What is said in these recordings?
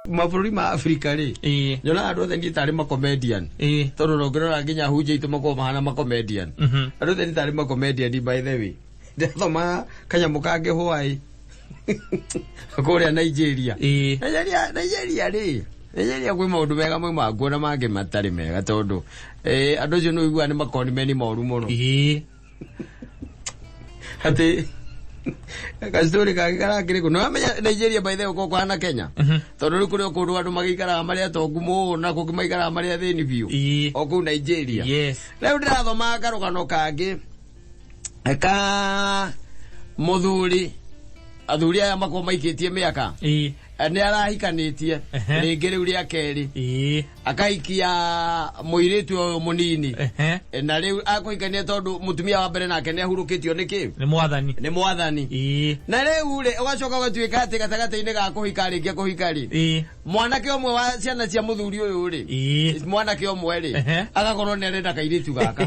Mabũrũri ma Afrika rĩ, nyonaga andũ othe niĩ tarĩ macomedian, tondũ ũngĩrora nginya hunjia itũ makoragwo mahana macomedian. Andũ othe nĩ tarĩ macomedian. By the way, ndĩrathoma kanyamũ kangĩ hwaĩ kũrĩa Nigeria. Nigeria, Nigeria rĩ, Nigeria kwĩ maũndũ mega maumaga kuo na mangĩ matarĩ mega, tondũ andũ acio nĩ ũiguaga nĩ makonimeni moru mũno. Atĩ gastori kangĩ karakĩrĩ kũ nĩwamenya Nigeria, by the way, ũkoragwo kũhana Kenya, tondũ rĩu kũrĩ o kũndũ andũ magĩikaraga marĩ atongu mũno na kũngĩ maikaraga marĩ athĩni biũ, o kũu Nigeria. Rĩu ndĩrathoma karũgano kangĩ ka mũthuri, athuri aya makorwo maikĩtie mĩaka. Nĩ arahikanĩtie rĩngĩ rĩu rĩa kerĩ, akahikia mũirĩtu ũyũ mũnini. Na rĩu akũhikania tondũ mũtumia wa mbere nake nĩ ahurũkĩtio nĩ kĩ? Nĩ mwathani. Nĩ mwathani. Na rĩu rĩ, ũgacoka ũgatuĩka atĩ gatagatĩ-inĩ ga kũhika rĩngĩ kũhika rĩ, mwanake ũmwe wa ciana cia mũthuri ũyũ rĩ, mwanake ũmwe rĩ, agakorwo nĩ arenda kairĩtu gaka.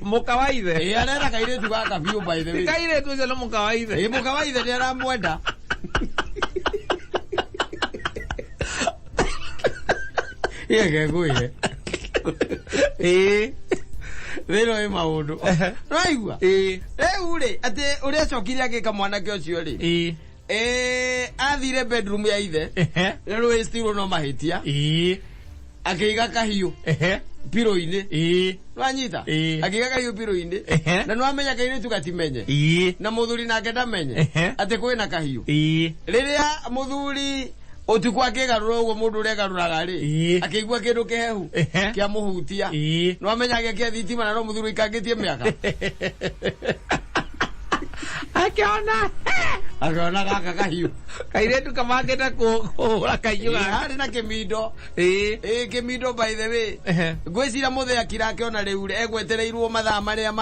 Mũka wa ithe. Ĩĩ, arenda kairĩtu gaka biũ, by the way. Kairĩtu ũcio nĩ mũka wa ithe. Ĩĩ, mũka wa ithe nĩ aramwenda. Reke ngwĩre, thĩna wĩ maũndũ, ũraigua? Rĩu rĩ, atĩ ũrĩa acokire agĩka mwanake ũcio rĩ, athire bedroom ya ithe. Rĩu ĩ still no mahĩtia. Akĩiga kahiũ pillow-inĩ. Nwanyita? Akĩiga kahiũ pillow-inĩ. Na nwamenya kairĩtu gatimenye, na mũthuri nake ndamenye atĩ kwĩna kahiũ. Rĩrĩa mũthuri ũtukũ akĩgarũra ũguo mũndũ ũrĩa egarũraga rĩ, akĩigua kĩndũ kĩhehu kĩamũhutia. Nwamenya agĩakia thitima, na no mũthuri ũikangĩtie mĩaka. Akĩona. Akĩona gaka kahiũ. Kairĩtu kamangĩte kũhũra kahiũ gaka. Harĩ na kĩmindo. Ĩĩ, kĩmindo, by the way. Ngwĩciria mũthee akira akĩona rĩu rĩ, egwetereirwo mathaa marĩa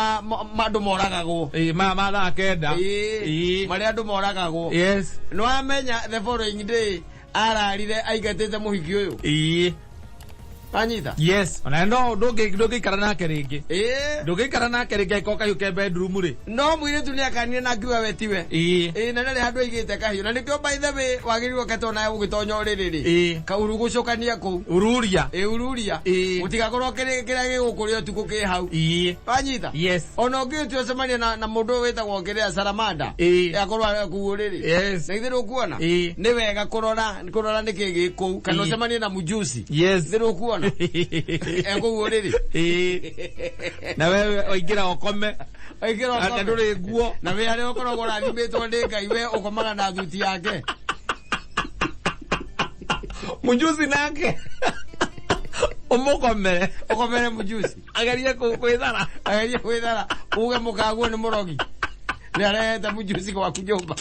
andũ moragagwo. Ĩĩ, ma thaa 9. Marĩa andũ moragagwo. Nĩwamenya the following day ararire aingatĩte mũhiki ũyũ. Wanyita? Yes, ona no ndũngĩikara nake rĩngĩ. Ndũngĩikara nake rĩngĩ angĩkorwo kahiũ ke bedroom rĩ. No mũirĩtu nĩ akanire na akiuga we tiwe. Ĩĩ, na ndarĩ handũ aigĩte kahiũ, na nĩkĩo, by the way, wagĩrĩirwo ketwo nawe ũgĩtonya ũrĩrĩ rĩ, kaurugũcũkania kũu. Ururia. Ĩĩ, ururia. Gũtigakorwo kĩrĩa gĩgũkũrĩa ũtukũ kĩ hau. Wanyita? Yes. Ona ũngĩtua ũcemania na mũndũ ũyũ wĩtagwo kĩrĩa salamanda, akorwo arĩ kũu ũrĩrĩ. Na githĩ ndũkuona nĩ wega kũrora nĩkĩ gĩ kũu, kana ũcemanie na mũjusi. Githĩ ndũkuona ekũu ũrĩrĩ? Ĩĩ. Na wewe waingĩra ũkome. Waingĩra Na ũkome. ndũrĩ nguo. Na wĩ harĩa ũkoragwo ũrathimĩtwo nĩ Ngai, we ũkomaga na thuti yake. Mũjusi nake ũmũkomere. Ũkomere mũjusi. Agerie gwĩthara. Agerie gwĩthara, uge mũkaguo nĩ mũrogi, nĩ arehete mũjusi gwaku nyũmba.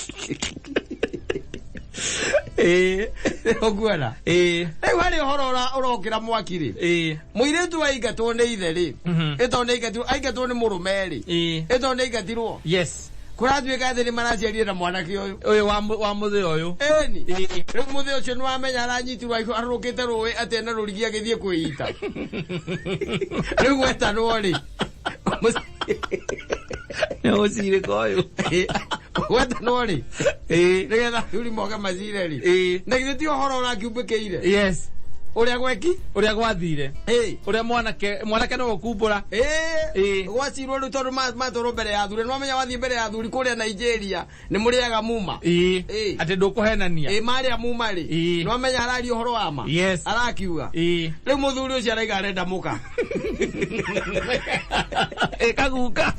Ũkuona? Rĩu harĩ ũhoro ũrokĩra mwaki rĩ, mũirĩtu aingatwo nĩ ithe rĩ, ĩtondũ nĩ aingatirwo, aingatwo nĩ mũrũme rĩ, ĩtondũ nĩ aingatirwo, kũratuĩka atĩ nĩ maraciarire na mwanake ũyũ. Ũyũ wa mũthĩ ũyũ. Ĩni, rĩu mũthĩ ũcio nĩ wamenya aranyitirwo arũrũkĩte rũĩ atĩ ena rũrigi agĩthiĩ kwĩita. Rĩu gwetanwo rĩ, Nĩ ũcirĩka ũyũ. Gwetanwo rĩ, nĩgetha athuri moke macire rĩ, na githĩ ti ũhoro ũrakiumbĩkĩire ũrĩa gweki? Ũrĩa gwathire. Ũrĩa mwanake no ũkumbũra. Gwacirwo rĩu tondũ matwarwo mbere ya athuri, nĩwamenya wathiĩ mbere ya athuri kũrĩa Nigeria nĩ mũrĩaga muma. Atĩ ndũkũhenania. Ĩĩ, marĩa muma rĩ, nĩwamenya araria ũhoro wa ma. Arakiuga rĩu mũthuri ũcio araiga arenda mũka. Ĩkaguka.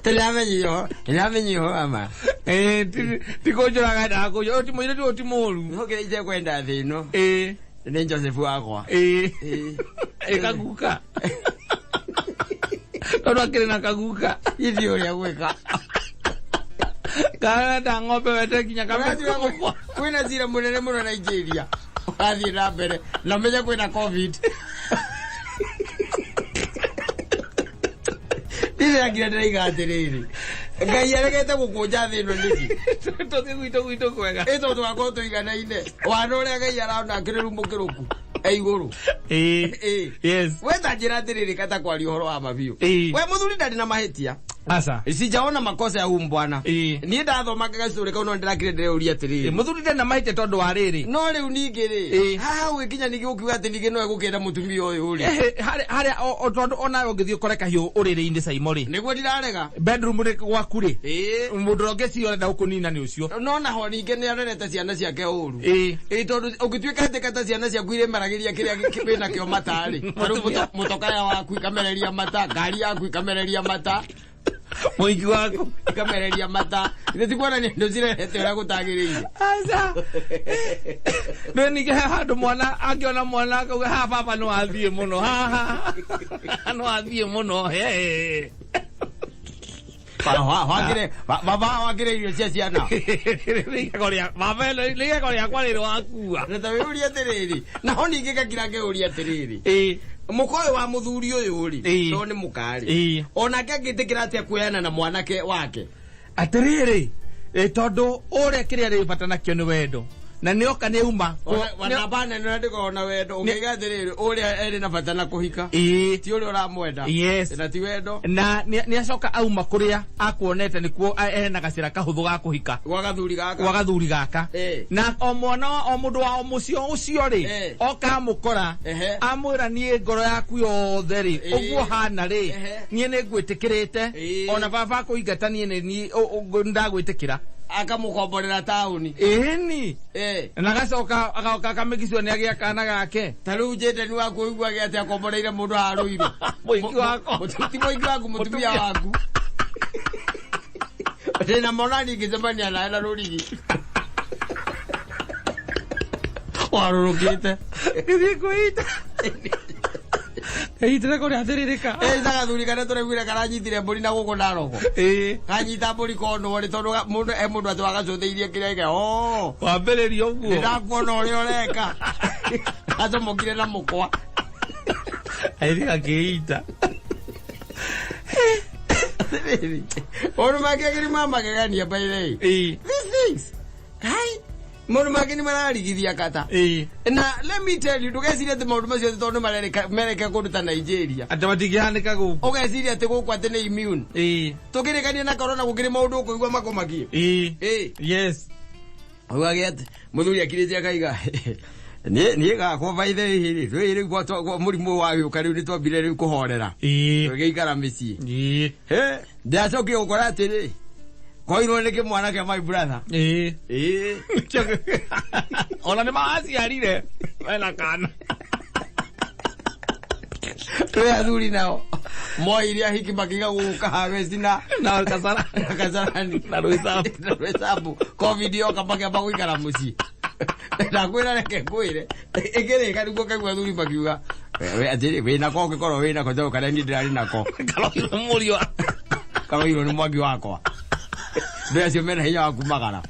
Tũramenyire ũhoro wa ma. Ĩĩ, ti kũnjũraga ndakũnjũraga, ti mũirĩtu ũyũ ti mũru. Nĩkĩrĩa itekwenda thĩ ĩno nĩ Joseph wakwa. Ĩkaguka tondũ akĩrĩ na kaguka. Ithiĩ ũrĩa gwĩka. Karenda ng'ombe wete nginya kamĩkwa. Kwĩna cira mũnene mũno Nigeria ũrathiĩ na mbere, na ũmenye kwĩna COVID. Ndĩragire ndĩraiga atĩrĩrĩ, Ngai aregete gũkũnja thĩ ĩno nĩkĩ? Tũthiĩ gwitũ kwega. Ĩ, tondũ tũgakorwo tũiganaine wana ũrĩa Ngai arona akĩrĩ rumu kĩrũku e igũrũ. We ta njĩra atĩrĩrĩ, kata kwaria ũhoro wa mabiũ, we mũthuri ndarĩ na mahĩtia. Aca. Sijaona makosa ya huyu bwana. Ĩĩ. Niĩ ndathoma gacũrĩ kau no ndĩrakire ndĩreuria atĩrĩrĩ. Mũthuri ndarĩ na mahĩtia tondũ wa rĩrĩ. No rĩu ningĩ rĩ, haha ũgĩkinya ningĩ ũkiuga atĩ ningĩ no egũkĩenda mũtumia ũyũ rĩ. Ehe, harĩa o tondũ onawe ũngĩthiĩ ũkore kahiũ ũrĩrĩ-inĩ Saimo rĩ. Nĩguo ndirarega. Bedroom rĩ gwaku rĩ. Ĩĩ. Mũndũ ũrĩa ũngĩciria ũrenda gũkũnina nĩ ũcio. No naho ningĩ nĩ arerete ciana ciake ũru. Ĩĩ. Ĩĩ tondũ ũngĩtuĩka atĩ kata ciana ciaku irĩmeragĩria kĩrĩa wĩnakĩo mata rĩ. Ta rĩu mũtokaya waku ikamereria mata, ngari yaku ikamereria mata. Mũingĩ waku. Ikamereria mata. Ithe ti kuonania ndũcirerete ũrĩa gũtagĩrĩire. Aca. Nĩ ningĩ he handũ mwana angĩona mwana akauga haha baba no athiĩ mũno haha no athiĩ mũno he. Baba wakĩre irio cia ciana. Nĩ igego rĩa baba ĩno nĩ igego rĩakwa rĩrĩ wakua. Na ta wĩũrie atĩrĩrĩ, naho ningĩ gakira ngĩũria atĩrĩrĩ. Ĩĩ. Mũka ũyũ wa mũthuri ũyũ rĩ, Ĩĩ. tondũ nĩ mũka rĩ. Ĩĩ. Onake angĩtĩkĩra atĩa kuoyana na mwanake wake? Atĩrĩrĩ, tondũ ũrĩa kĩrĩa rĩ bata nakĩo nĩ wendo. Na nĩ oka nĩ auma. Namba nene na ndĩkoragwo na wendo. Ũngĩiga atĩrĩrĩ, ũrĩa erĩ na bata na kũhika. Ĩĩ. Ti ũrĩa ũramwenda. Yes. Na ti wendo. Na nĩ acoka auma kũrĩa akuonete nĩkuo ena gacĩra kahũthũ ga kũhika. Gwa gathuri gaka. Gwa gathuri gaka. Ĩĩ. Na o mwana wa, o mũndũ wa o mũciĩ o ũcio rĩ, Ĩĩ. oka amũkora, Ehe. amwĩra niĩ ngoro yaku yothe rĩ, Ĩĩ. ũguo hana rĩ, Ehe. niĩ nĩ ngwĩtĩkĩrĩte, Ĩĩ. ona baba akũingata niĩ nĩ niĩ, ndagwĩtĩkĩra. Akamũkomborera taũni. Ĩni. Ĩĩ. Na agacoka agoka akamĩkicua nĩ agĩa kana gake. Ta rĩu Jayden waku ũiguage atĩ akomboreire mũndũ harũirũ. Mũingĩ wakwa. Ti mũingĩ waku, mũtumia waku. Ndĩna mona ningĩcemania nawe na rũrigi. Warũrũkĩte. Gĩthiĩ kwĩita. Ĩitĩre kũrĩa atĩrĩrĩka. Ĩĩ, ta gathuri karĩa tũraiguire karanyitire mbũri na gũkũ Naroko. Ĩĩ. Kanyita mbũri konwo rĩ, tondũ mũndũ, e mũndũ atĩ wagacũthĩirie kĩrĩa gĩake. Oo. Wambĩrĩria ũguo. Ndĩrakuona ũrĩa ũreka. Acomokire na mũkwa. Airĩ akĩita. Maũndũ mangĩ agĩrĩ ma magegania, by the way. Ĩĩ. These things. Hai. Maũndũ mangĩ nĩ mararigithia kata. Ĩĩ. Na let me tell you, ndũgecirie atĩ maũndũ macio tondũ mereka kũndũ ta Nigeria. Atĩ matingĩhanĩka gũkũ. Ũgeciria atĩ gũkũ atĩ nĩ immune. Ĩĩ. Tũkĩrĩkania na corona gũkĩrĩ maũndũ ũkũigua makũmakie. Ĩĩ. Ĩĩ. Yes. Ũgagĩa atĩ mũthuri akirĩte akaiga, niĩ gakwa by the way rĩ, rĩu rĩu gwa mũrimũ wa gĩũka rĩu nĩtwambire rĩu kũhorera. Ĩĩ. Tũgĩikara mĩciĩ. Ĩĩ. He, ndĩracokire gũkora atĩrĩ, koirwo nĩ kĩmwana kĩa my brother. Ĩĩ. Ĩĩ. Ona nĩ maraciarire mena kana. Twĩ athuri nao moire ahiki makiga gũka harvest na Na kasara. na kasarani. Na rwĩcabu. Na rwĩcabu. Covid yoka makĩamba gũikara mũciĩ. Ndakwĩra reke ngwĩre. Ĩkĩrĩka nĩguo kaigua athuri makiuga, we atĩrĩ, wĩnako ũngĩkorwo wĩnako tondũ karĩa niĩ ndĩrarĩ nako. Karoirwo mũriũ wa- Karoirwo nĩ mwangi wakwa. Ndĩ acio mena hinya wa kumagara.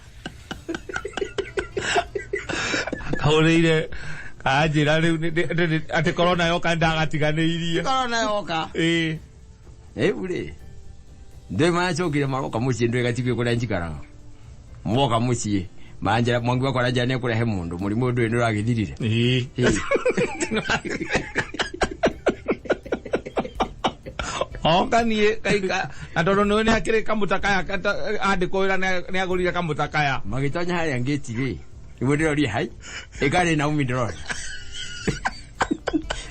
Kahũrĩire kanjĩra rĩu atĩ corona yoka ndagatiganĩirie. Corona yoka. Ĩĩ. Rĩu rĩ, ndĩ macokire maroka mũciĩ ndĩ gatigio kũrĩa njikaraga. Moka mũciĩ, manjĩra mwangi wakwa aranjĩra nĩekũrehe mũndũ, mũrimũ ũyũ ndũĩ nĩũragĩthirire. Ĩĩ. Ĩĩ. Oka niĩ kaika, na tondũ nĩũĩ nĩakĩrĩ kamũtakaya, andĩkwo wĩra nĩagũrire kamũtakaya. Magĩtonya harĩa ngĩti rĩ, nĩguo ndĩrorie hai, ĩkarĩ Naomi ndĩrona.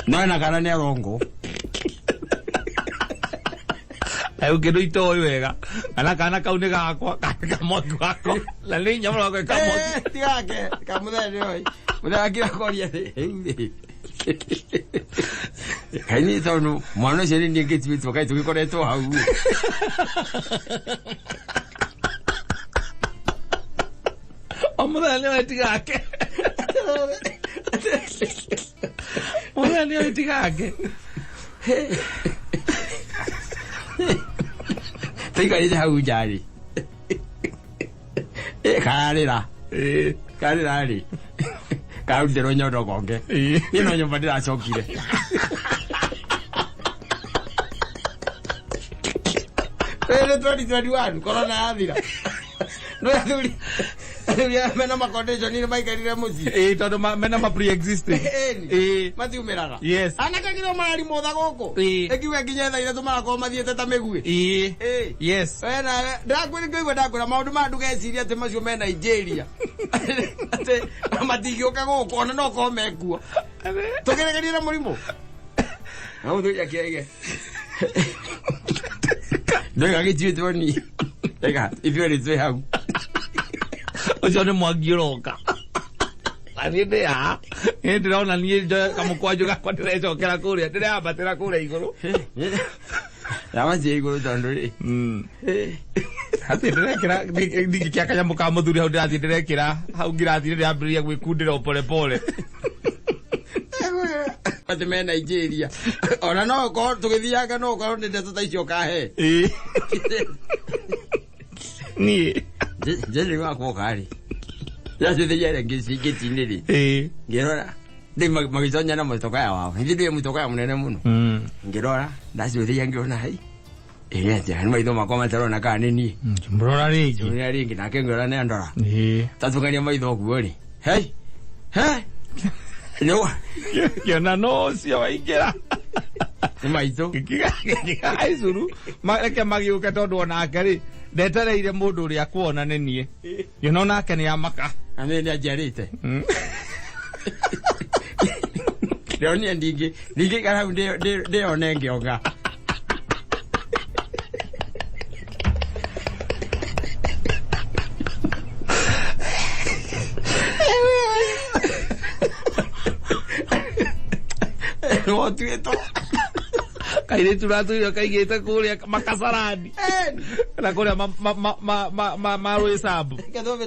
No ena kana nĩ arongo. Rĩu kĩndũ itoĩ wega, kana kana kau nĩ gakwa, kana ka mwangi wakwa. Na nĩ hinya mũno ka mwangi. Ti gake, kamũthenya nĩoĩ. Mũthenya akira koria rĩ. Kaĩ niĩ tondũ mwana ũcio nĩ niĩ ngĩtuĩtwo, kaĩ tũgĩkoretwo hau. O mũthenya nĩoĩ ti gake. Mũthenya nĩoĩ ti gake. Tũikarĩte hau nja rĩ. Kararĩra. Ĩĩ. Kararĩra rĩ. Karutĩrwo nyondo konge. Ĩĩ. Niĩ no nyũmba ndĩracokire. Rĩrĩ 2021, corona yathira. Nĩ athuri athuri arĩa mena macondition nĩ maikarire mũciĩ. Ĩĩ, tondũ mena ma pre-existing. Ĩni. Ĩĩ. Matiumĩraga. Yes. Anake nginya mararimũtha gũkũ. Ĩĩ. Ĩkiuga nginya thaa ithatũ marakorwo mathiĩte ta mĩguĩ. Ĩĩ. Ĩĩ. Yes. We nawe ndakwĩra ngĩigua ndakwĩra maũndũ maya ndũgeciria atĩ macio me Nigeria. Atĩ matingĩũka gũkũ ona no korwo mekuo. Tũgeregerie na mũrimũ. Na mũthuri akĩaige. Ndaiga gĩtuĩtwo ni. Ndaiga ithuĩ rĩ twĩ hau. Ũcio nĩ mwangi ũroka. Na niĩ ndĩ haha. Niĩ ndĩrona niĩ njoe kamũkwanjũ gakwa ndĩrecokera kũrĩa, ndĩreambatĩra kũrĩa igũrũ. Ndamacia igũrũ tondũ rĩ. Atĩ ndĩrekĩra ndingĩkĩa kanyamũ ka mũthuri hau ndĩrathiĩ ndĩrekĩra hau ngirathi ndĩrambĩrĩria gwĩkundĩra o pole pole. Atĩ me Nigeria. Ona no ũkorwo tũgĩthianga no ũkorwo nĩ ndeto ta icio ũkahe. Ĩĩ. Niĩ. Njĩrĩ wakwa ũkarĩ. Ndĩracuthĩria ngĩci-inĩ rĩ. Ĩĩ. Ngĩrora. Ndĩ magĩconya na mũtokaya wao. Ithuĩ ndĩ mũtokaya mũnene mũno. Ngĩrora ndacuthĩria ngĩona hai. Ĩĩ atĩa nĩ maitho makwa matarona kana nĩ niĩ. Ngĩmũrora rĩngĩ. Ngĩrora rĩngĩ nake ngĩrora nĩ andora. Ĩĩ. Tatũkania maitho ũguo rĩ. Hei. He. Nĩ Ngĩona no ũcio waingĩra. nĩ maitũ. Ngĩkiga haicuru reke magĩũke tondũ onake rĩ ndetereire mũndũ ũrĩa kuona nĩ niĩ. Ngĩona onake nĩ amaka. Na nĩ nĩanjiarĩte. Ndĩronire ndingĩikara hau ndĩyone ngĩonga. Nĩwotuĩtwo. Kairĩtu ratũire kaigĩte kũrĩa makasarani na kũrĩa marwĩcambu. Reke twambe.